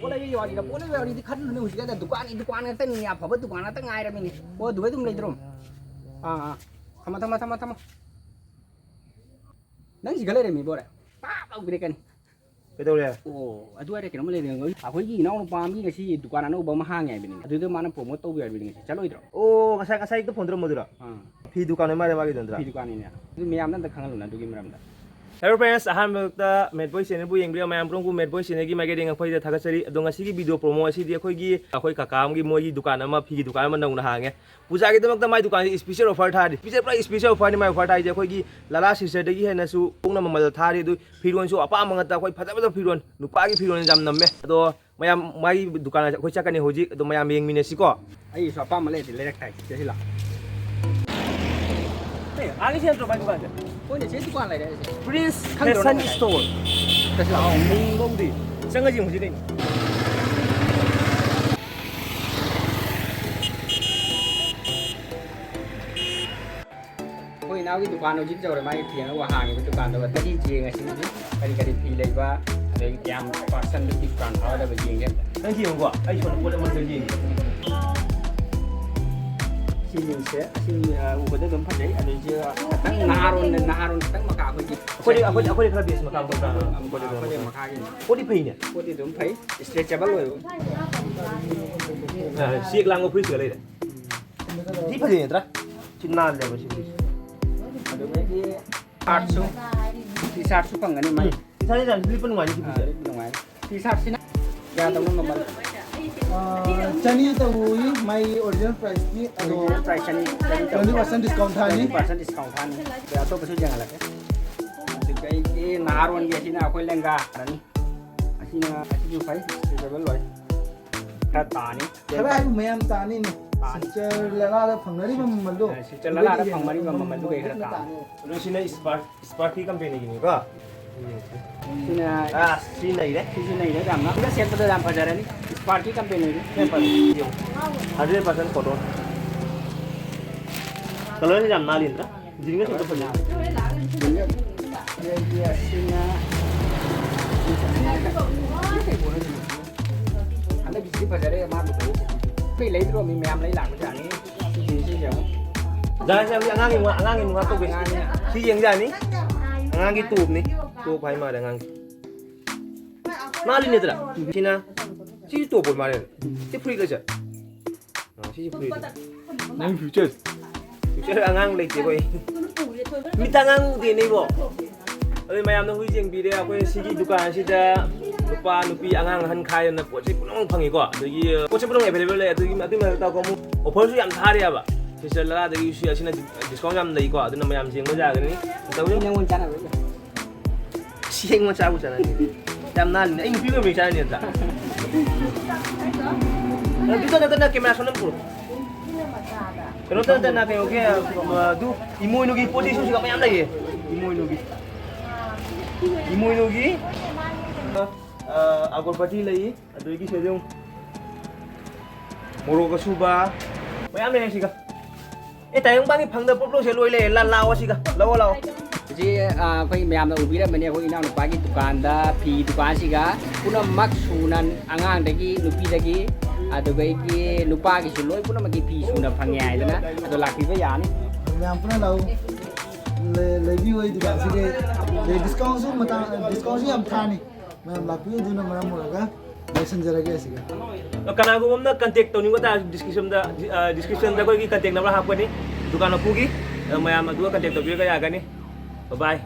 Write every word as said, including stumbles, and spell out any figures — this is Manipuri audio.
ꯄꯣꯠ ꯂꯩꯕꯒꯤ ꯋꯥꯔꯤꯗ, ꯄꯣꯠ ꯂꯩꯕꯒꯤ ꯋꯥꯔꯤꯗꯤ ꯈꯟꯗ꯭ꯔꯅꯦ ꯍꯧꯖꯤꯛꯀꯥꯟꯗ꯫ ꯗꯨꯀꯥꯟꯒꯤ ꯗꯨꯀꯥꯟ ꯉꯥꯛꯇꯅꯤ, ꯑꯐꯕ ꯗꯨꯀꯥꯟ ꯉꯥꯛꯇ ꯉꯥꯏꯔꯕꯅꯤꯅꯦ꯫ ꯑꯣ, ꯑꯗꯨꯗ ꯑꯗꯨꯝ ꯂꯩꯗ꯭ꯔꯣ? ꯑꯥ, ꯑꯥ꯫ ꯊꯝꯃꯣ, ꯊꯝꯃꯣ, ꯊꯝꯃꯣ, ꯊꯝꯃꯣ꯫ ꯅꯪ ꯁꯤꯒ ꯂꯩꯔꯝꯃꯤ ꯕꯣꯔꯦ꯫ ꯄꯥꯛ ꯂꯥꯎ ꯄꯤꯔꯛꯀꯅꯤ꯫ ꯀꯩꯗꯧꯔꯦ? ꯑꯣ, ꯑꯗꯨ ꯍꯥꯏꯔꯦ ꯀꯩꯅꯣꯝ ꯂꯩꯔꯦ꯫ ꯑꯩꯈꯣꯏꯒꯤ ꯏꯅꯥꯎꯅꯨꯄꯥ ꯑꯃꯒꯤ ꯉꯁꯤ ꯗꯨꯀꯥꯟ ꯑꯅꯧꯕ ꯑꯃ ꯍꯥꯡꯉꯦ ꯍꯥꯏꯕꯅꯤꯅꯦ꯫ ꯑꯗꯨꯗ ꯃꯥꯅ promote ꯇꯧꯕꯤꯌꯨ ꯍꯥꯏꯕꯅꯤ ꯉꯁꯤ꯫ ꯆꯠꯂꯣꯏꯗ꯭ꯔꯣ? ꯑꯣ, ꯉꯁꯥꯏ, ꯉꯁꯥꯏ ꯑꯌꯨꯛꯇ phone ꯇꯧꯔꯝꯕꯗꯨꯔꯣ? ꯑꯥ꯫ ꯐꯤ ꯗꯨꯀꯥꯟ ꯑꯣꯏ ꯃꯥꯜꯂꯦ ꯃꯥꯒꯤꯗꯣ, ꯅꯠꯇ꯭ꯔꯥ? ꯐꯤ ꯗꯨꯀꯥꯟꯅꯤꯅꯦ꯫ ꯑꯗꯨ ꯃꯌꯥꯝꯗ ꯑꯝꯇ ꯈꯪꯍꯜꯂꯨꯅ ꯑꯗꯨꯒꯤ ꯃꯔꯝꯗ꯫ Hello friends, ꯑꯍꯥꯟꯕꯃꯛꯇ ꯃꯦꯠ ꯕꯣꯏ ꯆꯦꯅꯦꯜꯕꯨ ꯌꯦꯡꯕꯤꯔꯤꯕ ꯃꯌꯥꯝ ꯄꯨꯝꯅꯃꯛꯄꯨ ꯃꯦꯠ ꯕꯣꯏ ꯆꯦꯅꯦꯜꯒꯤ ꯃꯥꯏꯀꯩꯗꯒꯤ ꯑꯩꯈꯣꯏꯗ ꯊꯥꯒꯠꯆꯔꯤ꯫ ꯑꯗꯣ ꯉꯁꯤꯒꯤ video promo ꯑꯁꯤꯗꯤ ꯑꯩꯈꯣꯏꯒꯤ, ꯑꯩꯈꯣꯏ ꯀꯀꯥ ꯑꯃꯒꯤ ꯃꯣꯏꯒꯤ ꯗꯨꯀꯥꯟ ꯑꯃ, ꯐꯤꯒꯤ ꯗꯨꯀꯥꯟ ꯑꯃ ꯅꯧꯅ ꯍꯥꯡꯉꯦ꯫ ꯄꯨꯖꯥꯒꯤꯗꯃꯛꯇ ꯃꯥꯏ ꯗꯨꯀꯥꯟꯁꯤ special offer ꯊꯥꯔꯤ꯫ Special, ꯄꯨꯔꯥ special offerꯅꯤ ꯃꯥꯏ offer ꯊꯥꯔꯤꯁꯦ꯫ ꯑꯩꯈꯣꯏꯒꯤ ꯂꯂꯥ ꯁꯤꯁꯇꯔꯗꯒꯤ ꯍꯦꯟꯅꯁꯨ ꯍꯣꯡꯅ ꯃꯃꯜꯗ ꯊꯥꯔꯤ꯫ ꯑꯗꯨ ꯐꯤꯔꯣꯟꯁꯨ ꯑꯄꯥꯝꯕ ꯉꯥꯛꯇ, ꯑꯩꯈꯣꯏ ꯐꯖ ꯐꯖꯕ ꯐꯤꯔꯣꯟ, ꯅꯨꯄꯥꯒꯤ ꯐꯤꯔꯣꯟ ꯌꯥꯝ ꯅꯝꯃꯦ꯫ ꯑꯗꯣ ꯃꯌꯥꯝ ꯃꯥꯒꯤ ꯗꯨꯀꯥꯟ ꯑꯩꯈꯣꯏ ꯆꯠꯀꯅꯤ ꯍꯧꯖꯤꯛ, ꯑꯗꯣ ꯃꯌꯥꯝ ꯌꯦꯡꯃꯤꯟꯅꯁꯤꯀꯣ꯫ ꯑꯩꯒꯤꯁꯨ ꯑꯄꯥꯝꯕ ꯂꯩꯔꯗꯤ ꯂꯩꯔꯛ ꯇꯥꯏ꯫ ꯆꯠꯁꯤ ꯂꯥꯛꯑꯣ꯫ ꯑꯦ, ꯑꯥꯒꯤ ꯁꯦ ꯅꯠꯇ꯭ꯔꯣ ꯃꯥꯏ ꯗꯨꯀꯥꯟꯁꯦ? ꯍꯣꯏꯅꯦ, ꯁꯤ ꯗꯨꯀꯥꯟ ꯂꯩꯔꯦ ꯑꯩꯁꯦ꯫ Prince ꯈꯪꯗ꯭ꯔꯣ Fashion ꯅꯪ? Store꯫ ꯆꯠꯁꯤ ꯂꯥꯛꯑꯣ꯫ ꯃꯤꯡꯐꯧꯗꯤ꯫ ꯆꯪꯉ ꯌꯦꯡꯉꯨꯁꯤ ꯀꯩꯅꯣ꯫ ꯑꯩꯈꯣꯏ ꯏꯅꯥꯎꯒꯤ ꯗꯨꯀꯥꯟ ꯍꯧꯖꯤꯛ ꯌꯧꯔꯦ, ꯃꯥꯒꯤ ꯐꯤ ꯑꯅꯧꯕ ꯍꯥꯡꯉꯤꯕ ꯗꯨꯀꯥꯟꯗꯣ꯫ ꯑꯗꯒꯤ ꯌꯦꯡꯉꯁꯤ ꯍꯧꯖꯤꯛ ꯀꯔꯤ ꯀꯔꯤ ꯐꯤ ꯂꯩꯕ, ꯑꯗꯒꯤ ꯀꯌꯥꯝ percentꯗ discount ꯊꯥꯒꯗꯕ ꯌꯦꯡꯒꯦ ꯑꯝꯇ꯫ ꯅꯪ ꯌꯦꯡꯉꯨꯀꯣ, ꯑꯩ ꯁꯣꯝꯗ ꯄꯣꯠ ꯑꯃ ꯌꯦꯡꯒꯦ꯫ ꯁꯤꯁꯤꯡꯁꯦ, ꯑꯁꯤ, ꯑ, ꯎꯕꯗ ꯑꯗꯨꯝ ꯐꯖꯩ꯫ ꯑꯗꯨ ꯁꯤ ꯈꯤꯇꯪ ꯅꯍꯥꯔꯣꯟ, ꯅꯍꯥꯔꯣꯟ ꯈꯤꯇꯪ ꯃꯀꯥ ꯑꯩꯈꯣꯏꯒꯤ ꯑꯩꯈꯣꯏꯗꯤ, ꯑꯩꯈꯣꯏꯗꯤ, ꯑꯩꯈꯣꯏꯗꯤ ꯈꯔ base ꯃꯈꯥ ꯄꯣꯟꯕ꯫ ꯑꯩꯈꯣꯏꯗꯤ ꯃꯈꯥꯒꯤꯅꯤ꯫ ꯄꯣꯠꯇꯤ ꯐꯩꯅꯦ꯫ ꯄꯣꯠꯇꯤ ꯑꯗꯨꯝ ꯐꯩ, stretchable ꯑꯣꯏꯕ꯫ ꯑ, ꯆꯦꯛ ꯂꯥꯡꯕ ꯐꯨꯔꯤꯠꯁꯤꯒ ꯂꯩꯔꯦ꯫ ꯊꯤ ꯐꯖꯩ ꯅꯠꯇ꯭ꯔꯥ? ꯁꯤ ꯅꯥꯜꯂꯦꯕ ꯁꯤ ꯐꯨꯔꯤꯠꯁꯦ꯫ ꯑꯗꯨꯗꯒꯤ shirtꯁꯨ, T-shirtꯁꯨ ꯐꯪꯒꯅꯤ ꯃꯥꯏ꯫ ꯎꯝ꯫ T-shirtꯁꯦ ꯌꯥꯝ ꯂꯤꯠꯄ ꯅꯨꯡꯉꯥꯏꯅꯤ ꯁꯤ ꯑꯥ, ꯐꯨꯔꯤꯠꯁꯦ꯫ ꯂꯤꯠꯄ ꯅꯨꯡꯉꯥꯏ꯫ T-shirtꯁꯤꯅ ꯀꯌꯥ ꯇꯧꯅꯣ ꯃꯃꯜ? ꯑꯥ, ꯆꯅꯤ ꯇꯧꯏ ꯃꯥꯏ original priceꯇꯤ, ꯑꯗꯣ original price ꯆꯅꯤ, ꯆꯅꯤ ꯇꯧꯏ꯫ Twenty percent discount ꯊꯥꯅꯤ꯫ Twenty percent discount ꯊꯥꯅꯤ꯫ ꯑꯗꯩ ꯑꯇꯣꯞꯄꯁꯨ ꯌꯦꯡꯍꯜꯂꯛꯀꯦ꯫ ꯑꯗꯨꯗꯒꯤ ꯅꯍꯥꯔꯣꯟꯒꯤ ꯑꯁꯤꯅ ꯑꯩꯈꯣꯏ ꯂꯦꯡꯒꯥ ꯑꯅꯤ꯫ ꯑꯁꯤꯅ, ꯑꯁꯤꯁꯨ ꯐꯩ, stretchable ꯑꯣꯏ꯫ ꯈꯔ ꯇꯥꯅꯤ꯫ ꯈꯔ ꯍꯥꯏꯕꯨ ꯃꯌꯥꯝ ꯇꯥꯅꯤꯅꯦ꯫ ꯇꯥꯅꯤ꯫ ꯁꯤꯜꯆꯔ ꯂꯂꯥꯗ ꯐꯪꯅꯔꯤꯕ ꯃꯃꯜꯗꯣ꯫ ꯑꯦ, ꯁꯤꯜꯆꯔ ꯂꯂꯥꯗ ꯑꯗꯨꯗꯒꯤ ꯐꯪꯅꯔꯤꯕ ꯍꯦꯟꯅ ꯃꯃꯜꯗꯨꯗꯩ ꯈꯔ ꯍꯦꯟꯅ ꯇꯥꯅꯤ꯫ ꯇꯥꯅꯤ꯫ ꯑꯗꯣ ꯁꯤꯅ Spark, Sparky companyꯒꯤꯅꯤꯀꯣ꯫ ꯁꯤꯅ ꯑꯥ, ꯁꯤ ꯅꯩꯔꯦ꯫ ꯁꯤꯁꯨ ꯅꯩꯔꯦ ꯌꯥꯝꯅ꯫ ꯑꯝꯇ ꯁꯦꯠꯄꯗ ꯌꯥꯝ ꯐꯖꯔꯅꯤ꯫ Sparky companyꯒꯤ꯫ ꯌꯥꯝ ꯐꯖꯩ꯫ ꯌꯦꯡꯉꯨ꯫ Hundred percent cotton꯫ Colourꯁꯦ ꯌꯥꯝ ꯅꯥꯜꯂꯤ ꯅꯠꯇ꯭ꯔꯥ? ꯖꯤꯟꯒ ꯁꯦꯠꯄ ꯐꯖꯩ꯫ ꯑꯗꯒꯤ ꯑꯁꯤꯅ ꯐꯖꯔꯦ ꯃꯥꯒꯤꯗꯣ꯫ ꯑꯩꯈꯣꯏ ꯂꯩꯗ꯭ꯔꯣ, ꯃꯤ ꯃꯌꯥꯝ ꯂꯩ ꯂꯥꯛꯄꯖꯥꯠꯅꯤ꯫ ꯁꯤꯁꯦ, ꯁꯤꯁꯦ ꯑꯃꯨꯛ꯫ ꯖꯥꯁꯦ ꯍꯧꯖꯤꯛ ꯑꯉꯥꯡꯒꯤ ꯃꯨꯛ-, ꯑꯉꯥꯡꯒꯤ ꯃꯨꯛ ꯍꯥꯞꯇꯧꯒꯦ꯫ ꯑꯉꯥꯡꯒꯤ꯫ ꯁꯤ ꯌꯦꯡꯖꯥꯅꯤ꯫ ꯑꯉꯥꯡꯒꯤ ꯇꯣꯞꯅꯤ꯫ ꯇꯣꯞ ꯍꯥꯏ ꯃꯥꯜꯂꯦ ꯑꯉꯥꯡꯒꯤ꯫ ꯃꯥꯜꯂꯤꯅꯦꯗ꯭ꯔꯥ? ꯁꯤꯅ, ꯁꯤꯁꯨ ꯇꯣꯞ ꯑꯣꯏ ꯃꯥꯜꯂꯦ꯫ ꯁꯤ ꯐꯨꯔꯤꯠ ꯂꯩꯁꯦ꯫ ꯑ, ꯁꯤꯁꯨ ꯐꯨꯔꯤꯠ꯫ ꯅꯪ ꯐ꯭ꯌꯨꯆꯔ꯫ ꯐ꯭ꯌꯨꯆꯔ ꯑꯉꯥꯡ ꯂꯩꯇꯦ ꯑꯩꯈꯣꯏ꯫ ꯃꯤꯠꯇ ꯑꯉꯥꯡ ꯎꯗꯦꯅꯦ ꯏꯕꯣ꯫ ꯑꯗꯨ ꯃꯌꯥꯝꯅ ꯍꯧꯖꯤꯛ ꯌꯦꯡꯕꯤꯔꯦ, ꯑꯩꯈꯣꯏ ꯁꯤꯒꯤ ꯗꯨꯀꯥꯟ ꯑꯁꯤꯗ ꯅꯨꯄꯥ, ꯅꯨꯄꯤ, ꯑꯉꯥꯡ, ꯑꯍꯟ ꯈꯥꯏꯗꯅ ꯄꯣꯠ ꯆꯩ ꯄꯨꯝꯅꯃꯛ ꯐꯪꯉꯤꯀꯣ꯫ ꯑꯗꯒꯤ, ꯑ, ꯄꯣꯠ ꯆꯩ ꯄꯨꯝꯅꯃꯛ available ꯂꯩ꯫ ꯑꯗꯨꯒꯤ, ꯑꯗꯨꯒꯤ ꯃꯊꯛꯇ ꯑꯃꯨꯛ offerꯁꯨ ꯌꯥꯝ ꯊꯥꯔꯤꯑꯕ꯫ ꯁꯤꯁꯇꯔ ꯂꯂꯥꯗꯒꯤ ꯁꯤ, ꯑꯁꯤꯅ discount ꯌꯥꯝ ꯂꯩꯀꯣ꯫ ꯑꯗꯨꯅ ꯃꯌꯥꯝ ꯌꯦꯡꯕ ꯌꯥꯒꯅꯤ꯫ ꯇꯧꯕꯤꯌꯨ꯫ ꯅꯪꯉꯣꯟꯗ ꯆꯥꯅꯕ꯫ ꯁꯤ ꯑꯩꯉꯣꯟꯗ ꯆꯥꯕ ꯆꯥꯅꯅꯤ꯫ ꯌꯥꯝ ꯅꯥꯜꯂꯤꯅꯦ꯫ ꯑꯩ ꯅꯨꯄꯤ ꯑꯣꯏꯕꯩ ꯆꯥꯅꯅꯤ ꯑꯝꯇ꯫ ꯑꯗꯨꯗ ꯅꯠꯇꯅ camera ꯁꯣꯝꯗ ꯄꯨꯔꯣ꯫ ꯀꯩꯅꯣ ꯇꯧꯗꯅ ꯀꯩꯅꯣꯒꯤ, ꯑ, ꯑꯗꯨ ꯏꯃꯣꯏꯅꯨꯒꯤ ꯄꯣꯠ ꯆꯩꯁꯨ ꯁꯤꯗ ꯃꯌꯥꯝ ꯂꯩꯌꯦ꯫ ꯏꯃꯣꯏꯅꯨꯒꯤ꯫ ꯏꯃꯣꯏꯅꯨꯒꯤ, ꯑ, ꯑꯒꯔꯕꯇꯤ ꯂꯩ, ꯑꯗꯨꯗꯒꯤ ꯁꯤꯗ ꯑꯃꯨꯛ ꯃꯣꯔꯣꯛ ꯑꯁꯨꯕ ꯃꯌꯥꯝ ꯂꯩꯔꯦ ꯁꯤꯒ꯫ ꯑꯦ, ꯇꯥꯏꯕꯪꯄꯥꯟꯒꯤ ꯐꯪꯗꯕ ꯄꯣꯠ ꯄꯨꯝꯅꯃꯛꯁꯦ ꯂꯣꯏ ꯂꯩꯔꯦ꯫ ꯂꯥ-, ꯂꯥꯛꯑꯣ ꯁꯤꯒ꯫ ꯂꯧꯑꯣ, ꯂꯥꯛꯑꯣ꯫ ꯍꯧꯖꯤꯛ, ꯑ, ꯑꯩꯈꯣꯏ ꯃꯌꯥꯝꯅ ꯎꯕꯤꯔꯝꯃꯅꯤ ꯑꯩꯈꯣꯏ ꯏꯅꯥꯎꯅꯨꯄꯥꯒꯤ ꯗꯨꯀꯥꯟꯗ, ꯐꯤ ꯗꯨꯀꯥꯟꯁꯤꯒ ꯄꯨꯝꯅꯃꯛ ꯁꯨꯅ ꯑꯉꯥꯡꯗꯒꯤ ꯅꯨꯄꯤꯗꯒꯤ ꯑꯗꯨꯗꯒꯤ ꯅꯨꯄꯥꯒꯤꯁꯨ ꯂꯣꯏ ꯄꯨꯝꯅꯃꯛꯀꯤ ꯐꯤ ꯁꯨꯅ ꯐꯪꯉꯦ ꯍꯥꯏꯗꯅ ꯑꯗꯣ ꯂꯥꯛꯄꯤꯕ ꯌꯥꯅꯤ꯫ ꯃꯌꯥꯝ ꯄꯨꯟꯅ ꯂꯥꯛꯎ꯫ ꯂꯩ-, ꯂꯩꯕꯤꯌꯨ ꯑꯩ ꯗꯨꯀꯥꯟꯁꯤꯗꯤ꯫ ꯑꯗꯩ discountꯁꯨ ꯃꯇꯥꯡ, discountꯁꯨ ꯌꯥꯝ ꯊꯥꯅꯤ꯫ ꯃꯌꯥꯝ ꯂꯥꯛꯄꯤꯌꯨ, ꯑꯗꯨꯅ ꯃꯔꯝ ꯑꯣꯏꯔꯒ ꯂꯣꯏꯁꯤꯟꯖꯔꯒꯦ ꯑꯁꯤꯒ꯫ ꯀꯅꯥꯒꯨꯝꯕ ꯑꯃꯅ contact ꯇꯧꯅꯤꯡꯕ ꯇꯥꯔꯁꯨ descriptionꯗ, ꯑ, descriptionꯗ ꯑꯩꯈꯣꯏꯒꯤ contact number ꯍꯥꯞꯀꯅꯤ ꯗꯨꯀꯥꯟ ꯃꯄꯨꯒꯤ꯫ ꯑ, ꯃꯌꯥꯝ ꯑꯗꯨꯒ contact ꯇꯧꯕꯤꯔꯒ ꯌꯥꯒꯅꯤ꯫ Bye bye꯫